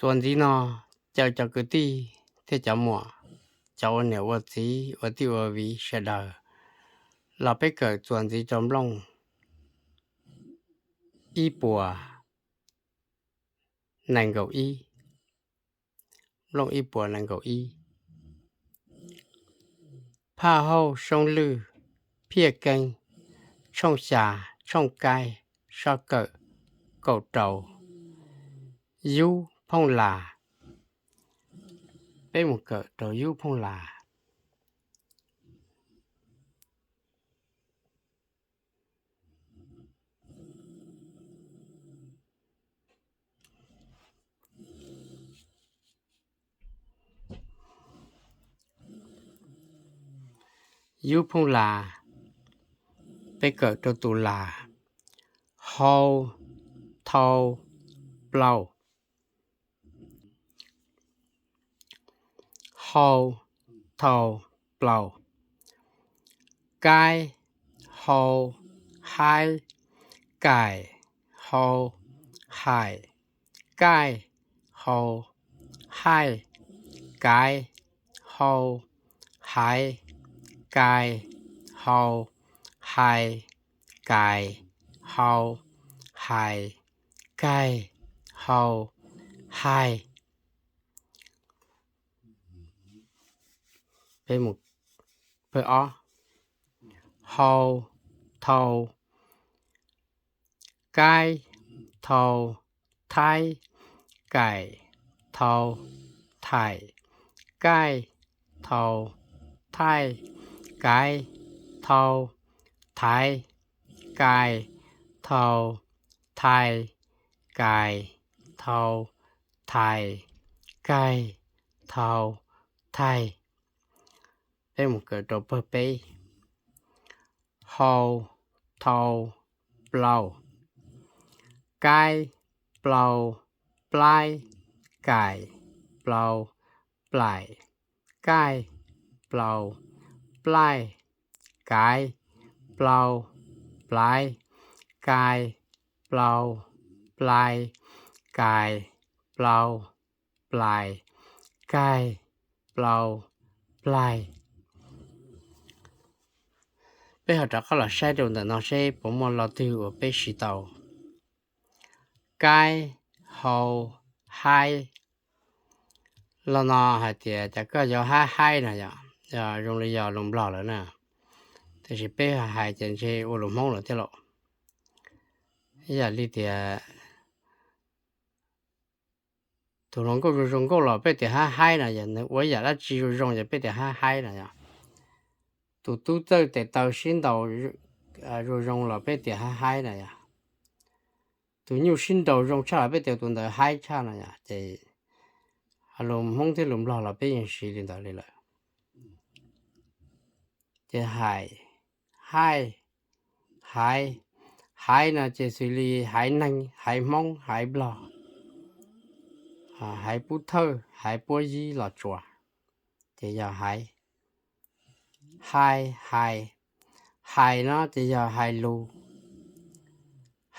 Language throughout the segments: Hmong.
Txuas ntxiv no, caw cov kwv tij thiab cov muam, cov ua niam ua txiv ua tij ua viv sawv daws los peb kawm txuas ntxiv rau nplooj ib puas nees nkaum ib, nplooj ib puas nees nkaum ib. Phaj Hauj Soob Lwj, Phiaj Keeb, tshooj xya, tshooj kaib, sob kawm kaum rau, Yub Phooj Las. Peb mus kawm rau Yub Phooj Las. Yub Phooj Las, peb kawm rau tus las, hau, thau, plaus. Hau, thau, plaus. Kaib, hau, haib, kaim, hau, haim, kaij, hau, haij, kaiv, hau, haiv, kais, hau, hais, kais, hau, hais, kaig, hau, haig. Peb mus phawj ob. Hau, thau, kaib, thau, thaib, kaim, thau, thaim, kaij, thau, thaij, kaiv, thau, thaiv, kais, thau, thais, kais, thau, thais, kaig, thau, thaig. Peb mus kawm rau pawg peb. Hau, thau, plaus. Kaib, plau, plaib, kaim, plau, plaim, kaij, plau, plaij, kaiv, plau, plaiv, kai, plau, plai, kais, plau, plais, kaig, plau, plaig. Peb ho rov qab los saib rau ntawm no seb puas muaj lo twg uas peb siv tau. Kaib, hau, haib. Lo no hais tias cas koj yuav haib haib no yom, zoo li yog lus Nplog lawm na. Tiam sis peb hais ces ntshe ua lus Hmoob lawm thiab los. Ib yam li tias tus hluas nkauj zoo zoo nkauj los peb tias haib haib no yog nws ua ib yam dab tsi zoo zoo yog peb tias haib haib no yog. Tus tub txawj tes taw sib ntaus zoo zoo los peb tias haib haib no yog. Tus nyuj sib nraus zoo tshaj los peb tias tus ntawd haib tshaj no yog. Ces lus Hmoob thiab lus Nplog los peb yeej siv li ntawd li lawm. Ces hais, haij, haiv, haiv no ces xws li haiv neeg, haiv Hmoob, haiv Nplog, haiv Pub Thawj, haiv Puab Yib, Los Tsuas, ces yog haiv. Hais, hais, hais no ces yog hais lus,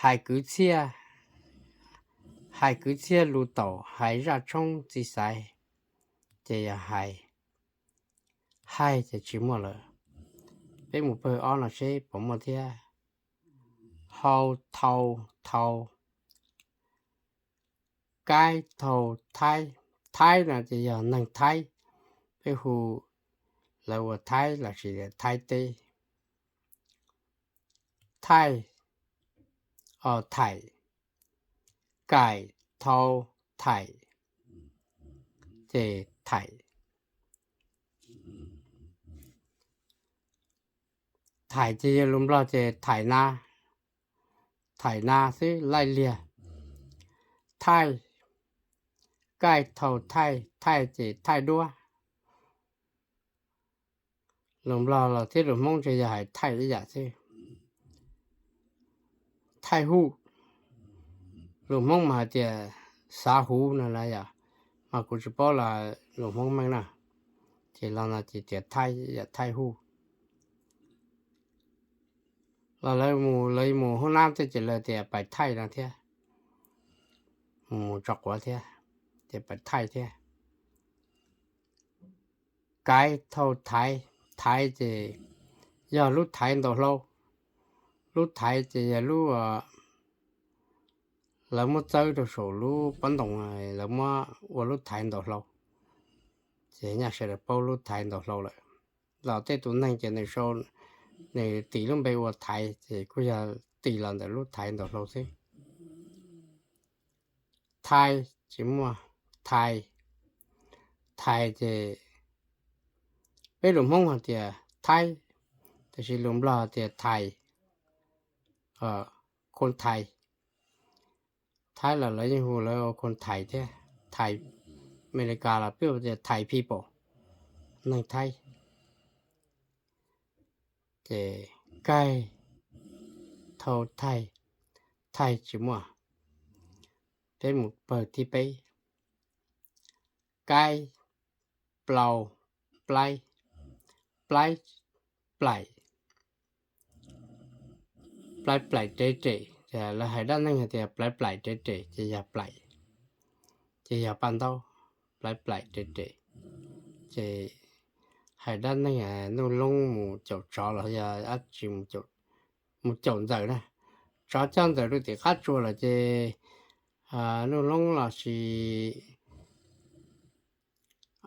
hais kwv txhiaj, hais kwv txhiaj lus taum, hais zaj tshoob txiv xaiv, ces yog hais. Haij ces tsis muaj lawm. Peb mus pawg ob no seb puas muaj thiab. Hau, thau, thau, kaib, thau, thaib. Thaib no ces yog neeg Thaib, peb hu lawv ua Thaib lossis Thaib teb. Thaij, o, thaim, kaim, thau, thaim, ces thaim. Thaim ces yog lus Nplog ces thaim na, thaim na xwb laij liag. Thaij, kaij, thau, thaij, thaij ces thaij duab. Lus Nplog los thiab lus Hmoob ntshe yog hais thaij ib yam xwb. Thaij huj, lus Hmoob mas hais tias xav huv no na yom, mas kuv tsis paub los lus Hmoob meej na, ces los no ces tias thaij, thaij huj. Los lawv mus, lawv mus hoob nab tej ces lawv tias pais thaij no thiab, mus tso quav thiab. ces pab thaiv thiab. Kaiv thau thaiv, thaiv ces yog lub thaiv ntaus hlau. Lub thaiv ces yog lub lawv muab txawb rau saum lub pob ntoos, lawv muab ua lub thaiv ntaus hlau. Ces nyaj sawv daws paub lub thaiv ntaus hlau lawm. Los tej tus neeg ces nws sau, nws tis lub npe ua thaiv ces kuj yog tis los ntawm lub thaiv ntaus hlau xwb. Thaiv tsis muaj, thais, thais ces peb lus Hmoob hais tias thaib, tiam sis lus Nplog tias thais, khon thais. Thaib los lawv yeej hu lawv khon thais thiab, thais Amelikas los peb tias thais people, neeg thaib. Ces kaig, thau thaig, thaig tsis muaj. Peb mus pawg thib peb. Kaib, plau, plaib, plaib, plaim, plaib plaim rev rem. Lawv hais dab neeg hais tias plaib plaim rev rem ces yog plaim, ces yog paj ntaub, plaib plaim rev rem. Ces hais dab neeg Nuj Loob mus caum tsov los yog dab tsi, mus caum ntxawm na, tsov coj ntxawm rau tim qab tsua lawm ces Nuj Loob los sis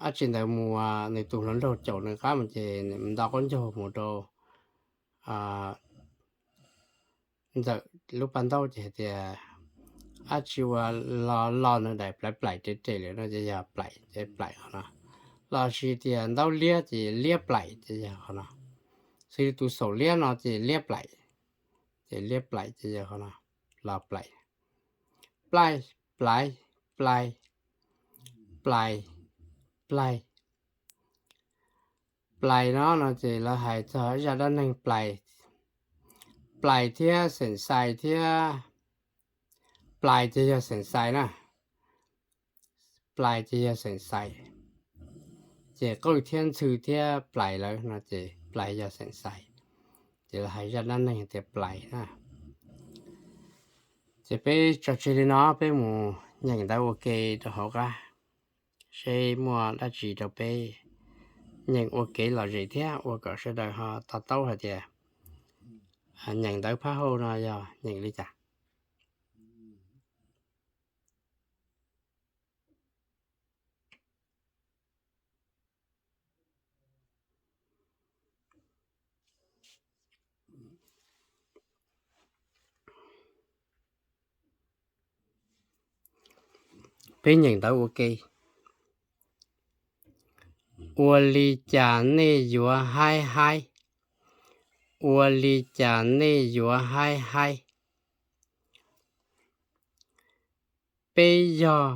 dab tsi ntawd mus, nws tus hluas nraug caum nws qab mus ces nws nto qaub ncaug mus rau ntxawm lub paj ntaub ces hais tias dab tsi ua lo lo nws daim plaim plaim rev rem lawm no ces yog plaim, ces plaim qhov no. Los sis tias ntaub liab ces liab plaim ces yog qhov no. Xws li tus xaum liab no ces liab plaim, ces liab plaim ces yog qhov no, los plaim. Plaij, plaiv, plai, plais, plaig. Plais no no ces lawv hais txog zaj dab neeg plais. Plais thiab xeem xais thiab, plais ces yog xeem xais na, plais ces yog xeem xais. Ces qwj thiab ntxhw thiab plais lawm no ces plais yog xeem xais. Ces lawv hais zaj dab neeg tias plais na. Ces peb tso tseg li no, peb mus nyeem ntawv ua ke rau hauv qab, seb muaj dab tsi rau peb nyeem ua kev lom zem thiab ua kom sawv daws ho to taub hais tias nyeem ntawv phab hauj no yog nyeem li cas. Peb nyeem ntawv ua ke. Ua li cas nej yuav haib haib? Ua li cas nej yuav haib haib? Peb yog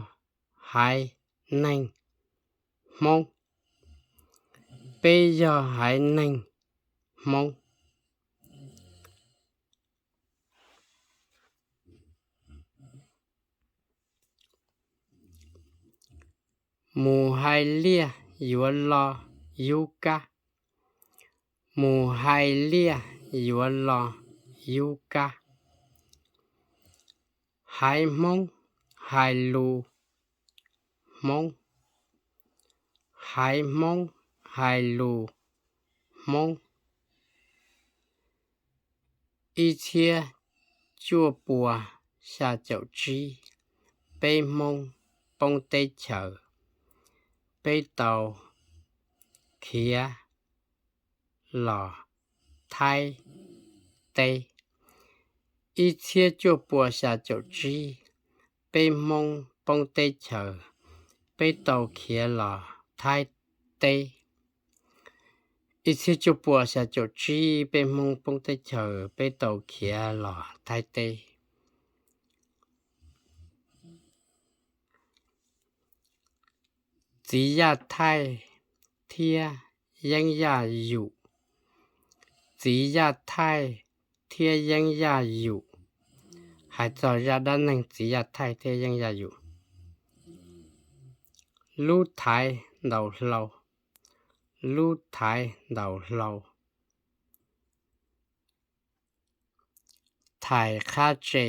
haiv neeg Hmoob. Peb yog haiv neeg Hmoob. Mus hais liaj yuav lo yub kab. Mus hais liaj yuav lo yub kab. Haiv Hmoob hais lus Hmoob. Haiv Hmoob hais lus Hmoob. Ib txhiab cuaj pua xya caum tsib, peb Hmoob poob teb chaws, peb tau khiav los Thaib teb. Ib txhiab cuaj pua xya caum tsib, peb Hmoob poob teb chaws, peb tau khiav los Thaib teb. Ib txhiab cuaj pua xya caum tsib, peb Hmoob poob teb chaws, peb tau khiav los Thaib teb. Txiv Yaj Thaij thiab Yeeb Yaj Yum. Txiv Yaj Thaij thiab Yeeb Yaj Yum. Hais txog zaj dab neeg Txiv Yaj Thaij thiab Yeeb Yaj Yum. Lub thaiv ntaus hlau. Lub thaiv ntaus hlau. Thais qhab tse.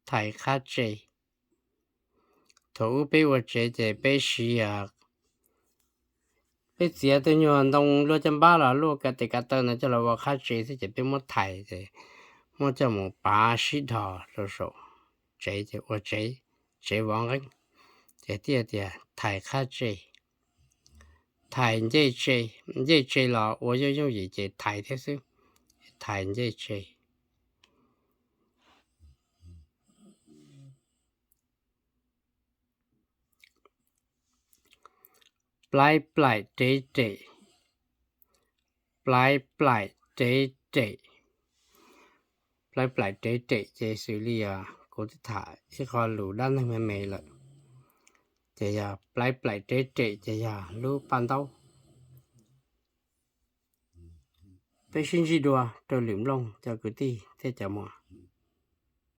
Thais qhab tse. Thaum ub peb ua tsev ces peb siv, peb txiav tej nyuag ntoo luaj caj npab los luaj tes kav taw ntawd coj los ua qhab tse xwb ces peb muab thais ces muab coj mus pav sib dhos rau saum tsev ces ua tsev, tsev vov nqeeb. Ces thiaj tias thais qhab tse, thais ncej tse, ncej tse los ua yooj yooj yim ces thais thiab xwb, thais ncej tse. Plaib plaim rev rem, plaib plaim rev rem. Plaib plaim rev rem ces xws li kuv twb tham ib qho lus dab neeg me me lawm, ces yog plaib plaim rev rem ces yog lub paj ntaub. Peb sib ntsib dua rau lwm nplooj cov kwv tij thiab cov muam.